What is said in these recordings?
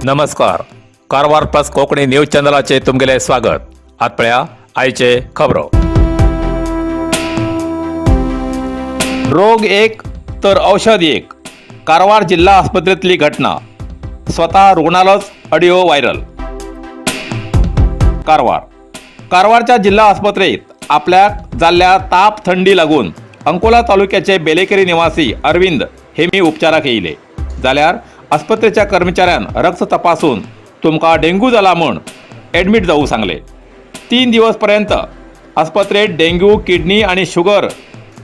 नमस्कार, Karwar plus Konkani news चॅनलाचे तुमगेले स्वागत. आत पळया आयचे खबरो. रोग एक तर औषध एक. कारवार जिल्हा आस्पत्रेंतली घटना, स्वता रुग्णालोच ऑडिओ व्हायरल. कारवार. कारवारच्या जिल्हा आस्पत्रेत आपल्याक जाल्ल्या ताप थंडी लागून अंकोला तालुक्याचे बेलेकेरी निवासी अरविंद हे मी उपचाराक येयले जाल्यार आस्पत्रेच्या कर्मचाऱ्यान रक्त तपासून तुमकां डेंग्यू जाला म्हूण एडमीट जावूं सांगले. 3 दिवस पर्यंत आस्पत्रेत डेंग्यू, किडनी आनी शुगर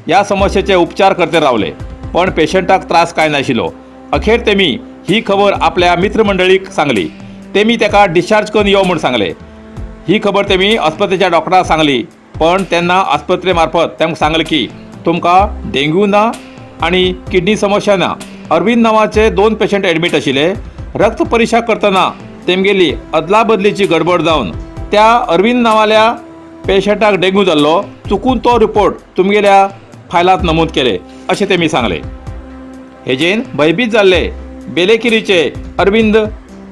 ह्या समस्येचे उपचार करते रावले, पण पेशंटाक त्रास कांय नाशिल्लो. अखेर तेमी ही खबर आपल्या मित्रमंडळीक सांगली. तेमी तेका डिस्चार्ज करून यो म्हूण सांगले. ही खबर तेमी आस्पत्रेच्या डॉक्टराक सांगली, पण तेन्ना आस्पत्रे मार्फत तांकां सांगलें की तुमकां डेंग्यू ना आनी किडनी समस्या ना. अरविंद नांवाचे 2 पेशंट एडमीट आशिल्ले. रक्त परिक्षा करतना तेमगेली अदला बदलीची गडबड जावन त्या अरविंद नांवाल्या पेशंटाक डेंग्यू जाल्लो. चुकून तो रिपोर्ट तुमगेल्या फायलांत नमूद केले अशें तेमी सांगलें. हेजेन भयभीत जाल्ले बेलेकिरीचे अरविंद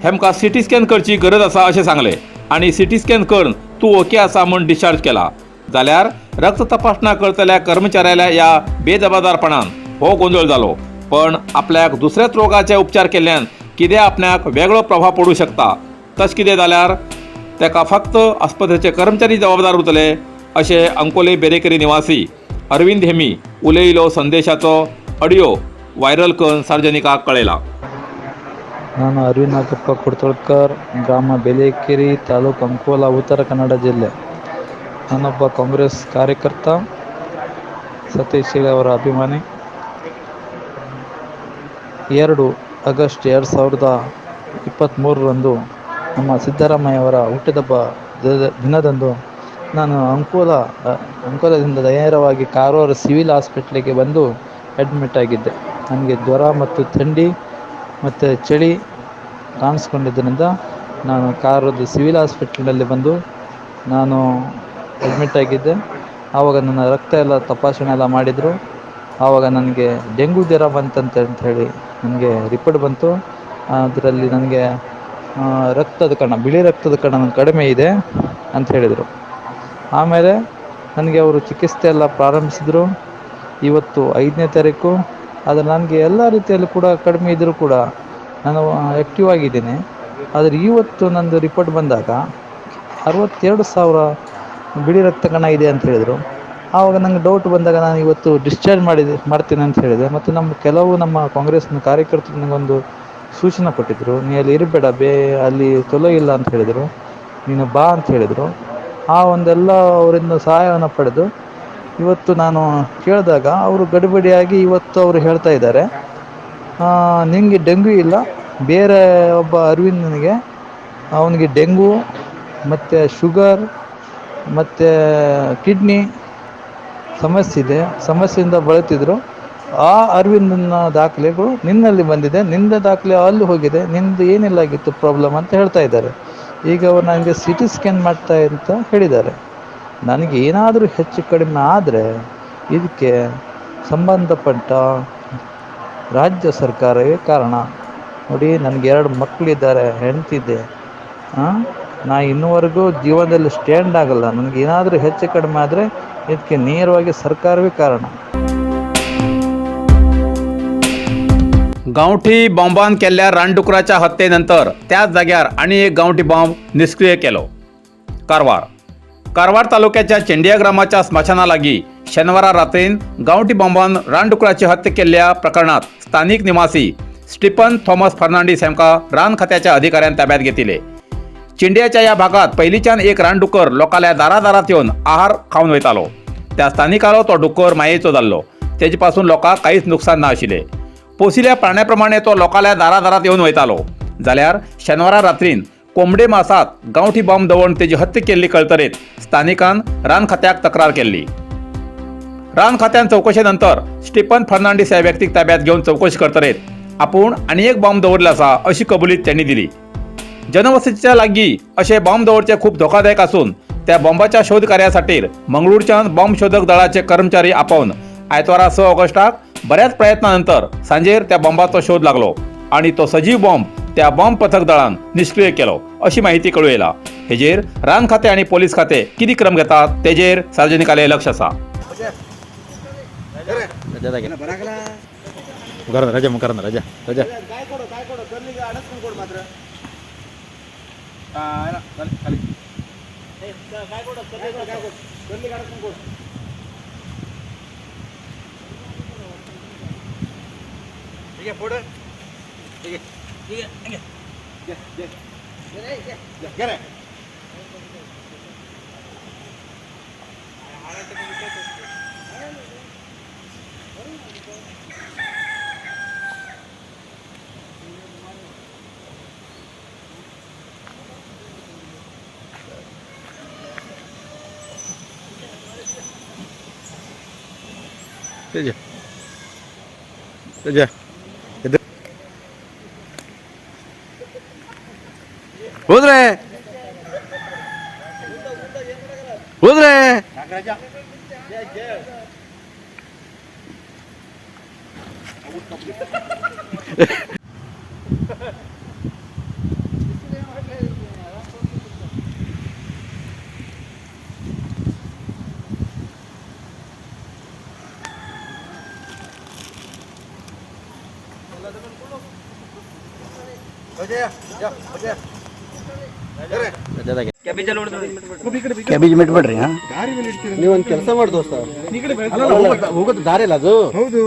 हेमकां सिटी स्कॅन करची गरज आसा अशें सांगलें आनी सिटी स्कॅन करून तूं ओके आसा म्हूण डिस्चार्ज केला. जाल्यार रक्त तपासणा करतल्या कर्मचाऱ्याल्या ह्या बेजबाबदारपणान हो गोंदळ जालो, पण आपल्याक दुसऱ्याच रोगाचे उपचार केल्ल्यान कितें आपणाक वेगळो प्रभाव पडूं शकता. तशें कितें जाल्यार ताका फक्त आस्पत्रेचे कर्मचारी जबाबदार उरतले अशें अंकोले बेरेकरी निवासी अरविंद हेमी उलयलो. संदेशाचो ऑडियो व्हायरल करून सार्वजनिकाक कळयला. ನಾನು ಅರವಿಂದ್ ನಾಗಪ್ಪ ಕುಡ್ತಳ್ಕರ್, ಗ್ರಾಮ ಬೇಲೇಕೇರಿ, ತಾಲೂಕು ಅಂಕೋಲಾ, ಉತ್ತರ ಕನ್ನಡ ಜಿಲ್ಲೆ. ನಾನೊಬ್ಬ ಕಾಂಗ್ರೆಸ್ ಕಾರ್ಯಕರ್ತ, ಸತೀಶ್ ಅವರ ಅಭಿಮಾನಿ. 2 ಆಗಸ್ಟ್ 2023ರಂದು ನಮ್ಮ ಸಿದ್ದರಾಮಯ್ಯವರ ಹುಟ್ಟಿದಬ್ಬ ದಿನದಂದು ನಾನು ಅಂಕೋಲದಿಂದ ನೇರವಾಗಿ ಕಾರವಾರ ಸಿವಿಲ್ ಹಾಸ್ಪಿಟ್ಲಿಗೆ ಬಂದು ಅಡ್ಮಿಟ್ ಆಗಿದ್ದೆ. ನನಗೆ ಜ್ವರ ಮತ್ತು ಥಂಡಿ ಮತ್ತು ಚಳಿ ಕಾಣಿಸ್ಕೊಂಡಿದ್ದರಿಂದ ನಾನು ಕಾರವಾರದ ಸಿವಿಲ್ ಹಾಸ್ಪಿಟ್ಲಿನಲ್ಲಿ ಬಂದು ನಾನು ಅಡ್ಮಿಟ್ ಆಗಿದ್ದೆ. ಆವಾಗ ನನ್ನ ರಕ್ತ ಎಲ್ಲ ತಪಾಸಣೆ ಎಲ್ಲ ಮಾಡಿದರು. ಆವಾಗ ನನಗೆ ಡೆಂಗು ಜ್ವರ ಬಂತಂತೆ ಅಂಥೇಳಿ ನನಗೆ ರಿಪೋರ್ಟ್ ಬಂತು. ಅದರಲ್ಲಿ ನನಗೆ ರಕ್ತದ ಕಣ, ಬಿಳಿ ರಕ್ತದ ಕಣ ಕಡಿಮೆ ಇದೆ ಅಂತ ಹೇಳಿದರು. ಆಮೇಲೆ ನನಗೆ ಅವರು ಚಿಕಿತ್ಸೆ ಎಲ್ಲ ಪ್ರಾರಂಭಿಸಿದರು. ಇವತ್ತು 5ನೇ ತಾರೀಕು. ಆದರೆ ನನಗೆ ಎಲ್ಲ ರೀತಿಯಲ್ಲೂ ಕೂಡ ಕಡಿಮೆ ಇದ್ದರೂ ಕೂಡ ನಾನು ಆ್ಯಕ್ಟಿವ್ ಆಗಿದ್ದೇನೆ. ಆದರೆ ಇವತ್ತು ನನ್ನದು ರಿಪೋರ್ಟ್ ಬಂದಾಗ 62,000 ಬಿಳಿ ರಕ್ತ ಕಣ ಇದೆ ಅಂತ ಹೇಳಿದರು. ಆವಾಗ ನಂಗೆ ಡೌಟ್ ಬಂದಾಗ ನಾನು ಇವತ್ತು ಡಿಸ್ಚಾರ್ಜ್ ಮಾಡ್ತೇನೆ ಅಂತ ಹೇಳಿದೆ. ಮತ್ತು ನಮ್ಮ ಕೆಲವು ನಮ್ಮ ಕಾಂಗ್ರೆಸ್ನ ಕಾರ್ಯಕರ್ತರು ನನಗೊಂದು ಸೂಚನೆ ಕೊಟ್ಟಿದ್ದರು. ನೀ ಅಲ್ಲಿ ಇರಬೇಡ, ಅಲ್ಲಿ ಚಲೋ ಇಲ್ಲ ಅಂತ ಹೇಳಿದರು, ನೀನು ಬಾ ಅಂತ ಹೇಳಿದರು. ಆ ಒಂದೆಲ್ಲ ಅವರಿಂದ ಸಹಾಯವನ್ನು ಪಡೆದು ಇವತ್ತು ನಾನು ಕೇಳಿದಾಗ ಅವರು ಗಡಿಬಿಡಿಯಾಗಿ ಇವತ್ತು ಅವರು ಹೇಳ್ತಾ ಇದ್ದಾರೆ, ನಿನಗೆ ಡೆಂಗ್ಯೂ ಇಲ್ಲ, ಬೇರೆ ಒಬ್ಬ ಅರವಿಂದನಿಗೆ, ಅವನಿಗೆ ಡೆಂಗು ಮತ್ತು ಶುಗರ್ ಮತ್ತು ಕಿಡ್ನಿ ಸಮಸ್ಯೆ ಇದೆ, ಸಮಸ್ಯೆಯಿಂದ ಬಳಲ್ತಿದ್ರು. ಆ ಅರವಿಂದನ ದಾಖಲೆಗಳು ನಿನ್ನಲ್ಲಿ ಬಂದಿದೆ, ನಿಂದ ದಾಖಲೆ ಅಲ್ಲಿ ಹೋಗಿದೆ, ನಿಂದು ಏನೆಲ್ಲ ಆಗಿತ್ತು ಪ್ರಾಬ್ಲಮ್ ಅಂತ ಹೇಳ್ತಾ ಇದ್ದಾರೆ. ಈಗ ಅವರು ನನಗೆ ಸಿಟಿ ಸ್ಕ್ಯಾನ್ ಮಾಡ್ತಾ ಅಂತ ಹೇಳಿದ್ದಾರೆ. ನನಗೆ ಏನಾದರೂ ಹೆಚ್ಚು ಕಡಿಮೆ ಆದರೆ ಇದಕ್ಕೆ ಸಂಬಂಧಪಟ್ಟ ರಾಜ್ಯ ಸರ್ಕಾರವೇ ಕಾರಣ. ನೋಡಿ, ನನಗೆ 2 ಮಕ್ಕಳಿದ್ದಾರೆ, ಹೆಂಡ್ತಿದೆ. ನಾ ಇನ್ನೂವರೆಗೂ ಜೀವನದಲ್ಲಿ ಸ್ಟ್ಯಾಂಡ್ ಆಗಲ್ಲ. ನನಗೆ ಏನಾದರೂ ಹೆಚ್ಚು ಕಡಿಮೆ ಆದರೆ ಇದಕ್ಕೆ ನೇರವಾಗಿ ಸರ್ಕಾರವೇ ಕಾರಣ. गांवठी बॉम्बान केल्ल्या रानडुकराच्या हत्येनंतर त्याच जाग्यार आनी एक गांवठी बॉम्ब निश्क्रीय केलो. कारवार. कारवार तालुक्याच्या चेंडिया ग्रामाच्या स्मशाना लागीं शेनवारा रात्रीन गांवठी बॉम्बान रानडुकराची हत्या केल्ल्या प्रकरणात स्थानिक निवासी स्टीफन थॉमस फर्नांडीस हांकां रान खात्याच्या अधिकाऱ्यान ताब्यात घेतिले. चिंडियाच्या ह्या भागात पयलींच्यान एक रानडुकर लोकांल्या दारादारात येवन आहार खावन वयतालो. त्या स्थानिकालो तो डुकर मायेचो जाल्लो. तेजे पासून लोकांक कांयच नुकसान ना आशिल्लें. पोशिल्ल्या प्राण्या प्रमाणे तो लोकांल्या दारादारात येवन वयतालो. जाल्यार शेनवारा रात्रीन कोंबडे मासात गांवठी बॉम्ब दवरून तेजी हत्या केल्ली कळतरेत स्थानिकान रान खात्याक तक्रार केल्ली. रान खात्यान चवकशे नंतर स्टीफन फर्नांडीस ह्या व्यक्तीक ताब्यात घेवन चवकशी करतरेत आपूण आनी एक बॉम्ब दवरलो आसा अशी कबुलीत त्यांनी दिली. जनवसतीच्या लागीं अशे बॉम्ब दवरचे खूब धोकादायक आसून त्या बॉम्बाच्या शोध कार्यासाठी मंगळूरच्यान बॉम्ब शोधक दळाचे कर्मचारी आपोवन आयतवारा 6 ऑगस्टाक बऱ्याच प्रयत्नानंतर सांजेर त्या बॉम्बाचो शोध लागलो आणि तो सजीव बॉम्ब त्या बॉम्ब पथक दळान निश्क्रीय केलो अशी माहिती कळू येला. हेजेर रान खाते आणि पोलीस खाते किती क्रम घेतात तेजेर सार्वजनिकाले लक्ष आसा. रजा रजा रजा रजा ಹೋದ್ರೆ ಹೋದ್ರೆ ಕ್ಯಾಬೇಜ್ ಮಿಟ್ಬೇಡ್ರಿ. ಹಾಂ, ನೀವೊಂದು ಕೆಲಸ ಮಾಡಿ ದೋಸ್ತ, ಹೋಗೋದು ದಾರಿ ಇಲ್ಲ ಅದು. ಹೌದು,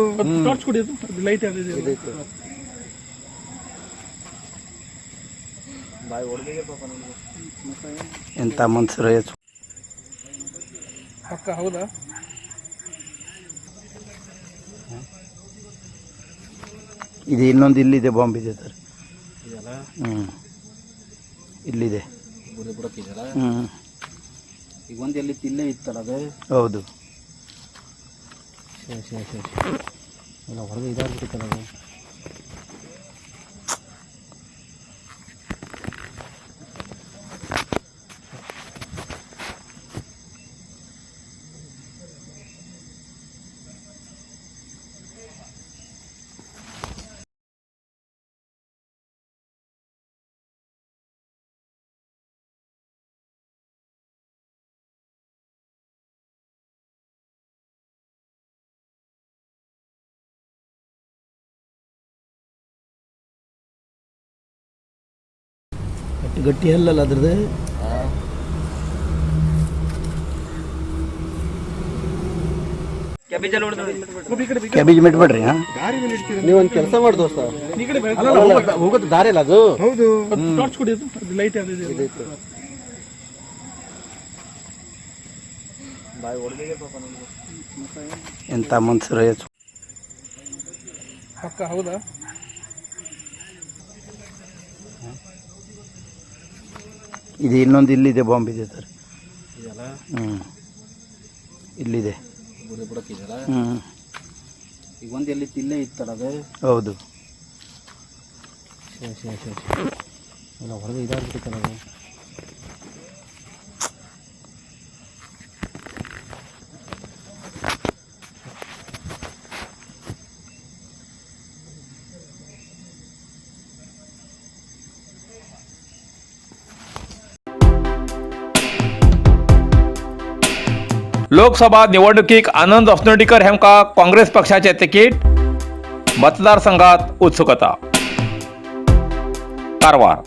ಟಾರ್ಚ್ ಕುಡಿಯೋದು ಲೈಟ್ ಯಾವ್ದಿದೆ? ಎಂಥ ಮನ್ಸರು. ಪಕ್ಕ ಹೌದಾ? ಇದು ಇನ್ನೊಂದು ಇಲ್ಲಿದೆ, ಬಾಂಬ್ ಇದೆ ಸರ್. ಹ್ಞೂ, ಇಲ್ಲಿದೆ. ಹ್ಞೂ, ಈಗ ಒಂದು ಎಲ್ಲಿ ಇಲ್ಲೇ ಇತ್ತಲ್ಲ ಅದು. ಹೌದು. ಸರಿ ಸರಿ ಸರಿ, ಇಲ್ಲ ಹೊರಗೆ ಇದಾಗ್ಬಿಟ್ಟಿತ್ತಲ್ಲ ಅದು. ಗಟ್ಟಿ ಗಟ್ಟಿ ಅಲ್ಲಲ್ಲ ಅದ್ರದ್ದು. ಕ್ಯಾಬೇಜ್ ಮಿಟ್ಬೇಡ್ರಿ. ಹಾಂ, ನೀವೊಂದು ಕೆಲಸ ಮಾಡಿ ದೋಸ್ತ, ಹೋಗೋದು ದಾರಿ ಇಲ್ಲ ಅದು. ಹೌದು, ಟಾರ್ಚ್ ಕುಡಿಯೋದು ಲೈಟ್ ಯಾವ್ದಿದೆ? ಎಂಥ ಮನ್ಸರು. ಪಕ್ಕ ಹೌದಾ? ಇದು ಇನ್ನೊಂದು ಇಲ್ಲಿದೆ, ಬಾಂಬ್ ಇದೆ ಸರ್. ಹ್ಞೂ, ಇಲ್ಲಿದೆ. ಹ್ಞೂ, ಈಗ ಒಂದು ಎಲ್ಲಿ ಇಲ್ಲೇ ಇತ್ತಲ್ಲ ಅದು. ಹೌದು. ಸರಿ ಸರಿ ಸರಿ, ಇಲ್ಲ ಹೊರಗೆ ಇದಾಗ್ಬಿಟ್ಟಿತ್ತಲ್ಲ ಅದು. लोकसभा निवडणुकीक आनंद अस्नोटीकर हेमका काँग्रेस पक्षाचे तिकीट, मतदारसंघात उत्सुकता. कारवार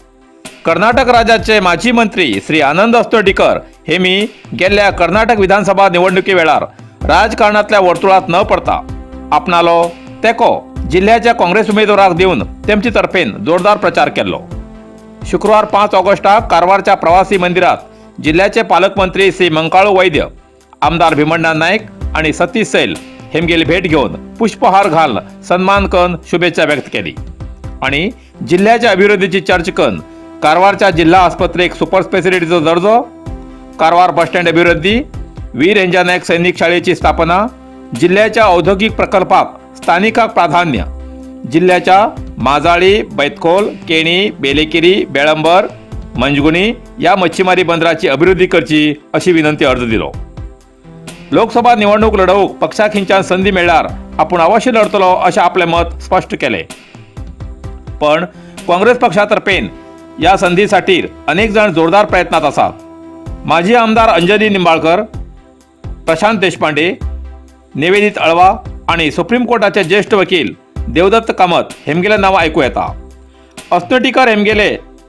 कर्नाटक राज्याचे माजी मंत्री श्री आनंद अस्नोटीकर हे मी गेल्ल्या कर्नाटक विधानसभा निवडणुकी वेळार राजकारणातल्या वर्तुळात न पडता आपणालो तेको जिल्ह्याच्या काँग्रेस उमेदवाराक दिवन तेमचे तर्फेन जोरदार प्रचार केल्लो. शुक्रवार 5 ऑगस्टाक कारवारच्या प्रवासी मंदिरात जिल्ह्याचे पालकमंत्री श्री मंकाळू वैद्य, आमदार भीमण्णा नाईक आणि सतीश सैल हेमगेली भेट घेऊन पुष्पहार घाल सन्मान करून शुभेच्छा व्यक्त केली आणि जिल्ह्याच्या अभिवृद्धीची चर्चा करून कारवारच्या जिल्हा आस्पत्रेक सुपर स्पेशालिटीचो दर्जो, कारवार बसस्टँड अभिवृद्धी, वीर हेंजा नायक सैनिक शाळेची स्थापना, जिल्ह्याच्या औद्योगिक प्रकल्पाक स्थानिकाक प्राधान्य, जिल्ह्याच्या माजाळी, बैतखोल, केणी, बेलेकिरी, बेळंबर, मंजगुणी या मच्छीमारी बंदराची अभिवृद्धी करची अशी विनंती अर्ज दिलो. लोकसभा निवडणूक लढोवंक पक्षाक हिंच्यान संधी मेळ्ळ्यार आपूण अवश्य लढतलो अशें आपलें मत स्पश्ट केलें. पण काँग्रेस पक्षा तर्फेन ह्या संदी खातीर अनेक जाण जोरदार प्रयत्नात आसात. माजी आमदार अंजली निंबाळकर, प्रशांत देशपांडे, निवेदित अळवा आणि सुप्रीम कोर्टाचे ज्येष्ठ वकील देवदत्त कामत हेमगेले नांव आयकू येता. अस्नोटीकर हेमगेले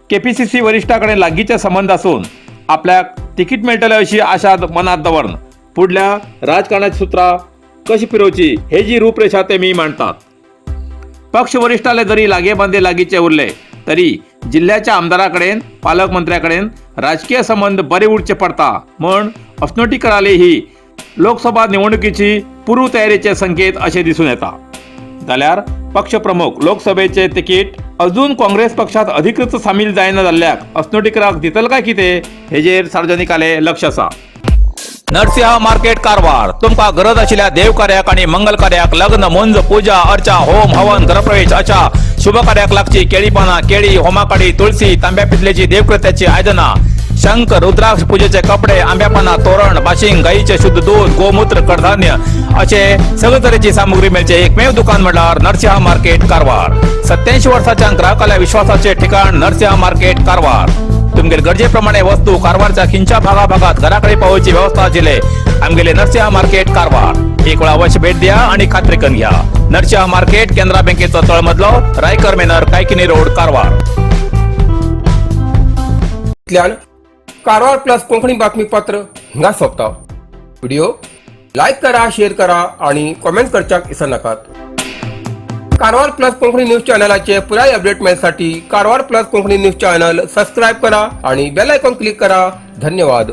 केपीसीसी वरिश्ठा कडेन लागींचे संबंद आसून आपल्याक तिकीट मेळटलें अशी आशा मनात दवरून फुडल्या राजकारणाची सुत्रां कशी फिरोवची हे जी रूपरेशा ते मी मांडतात. पक्ष वरिश्ठाले जरी लागे बांदे लागींचे उरले तरी जिल्ह्याच्या आमदाराकडेन, पालकमंत्र्याकडेन राजकीय संबंद बरे उरचे पडता म्हण अस्नोटीकराले ही लोकसभा निवडणुकीची पूर्व तयारीचे संकेत असे दिसून येता. जाल्यार पक्षप्रमुख लोकसभेचे तिकीट अजून काँग्रेस पक्षात अधिकृत सामील जायना जाल्ल्याक अस्नोटीकराक दितल काय कितें हेजेर सार्वजनिकाले लक्ष आसा. नरसिंह मार्केट कारवार. तुमकां गरज आशिल्ल्या देवकार्याक आणि मंगल कार्याक, लग्न, मुंज, पूजा अर्चा, होम हवन, गृहप्रवेश अशा शुभ कार्याक लागची केळी पानां, केळी, होमाकाडी, तुळसी, तांब्या पितलेची देवकृत्याची आयदनां, शंख, रुद्राक्ष, पूजेचे कपडे, आंब्या पानां, तोरण, बाशिंग, गाईचे शुद्ध दूध, गोमूत्र, कडधान्य असे सगळे तरेची सामुग्री मेळचे एकमेव दुकान म्हळ्यार नरसिंह मार्केट कारवार. 87 वर्साच्या ग्राहकाल्या विश्वासाचे ठिकाण नरसिंह मार्केट कारवार. तुमगेले गरजेप्रमाणे वस्तू कारवारच्या खिंच्या भागाभागात घराकडे पावोवची व्यवस्था आशिल्ले आमगेले नरसिंह मार्केट कारवार. एक वेळा अवश्य भेट द्या आणि खात्री करून घ्या. नरसिंह मार्केट, केनरा बँकेचो तळमजलो, रायकर मेनर, कायकिनी रोड, कारवार. इतल्यान कारवार प्लस कोंकणी बातमीपत्र हिंगा सोंपता. व्हिडिओ लायक करा, शेअर करा आणि कॉमेंट करच्याक विसरनाकात. कारवार प्लस कोंकणी न्यूज चॅनलाचे पुराय अपडेट मेळसाठी Karwar plus Konkani news channel subscribe करा आणि बेल आयकॉन क्लिक करा. धन्यवाद.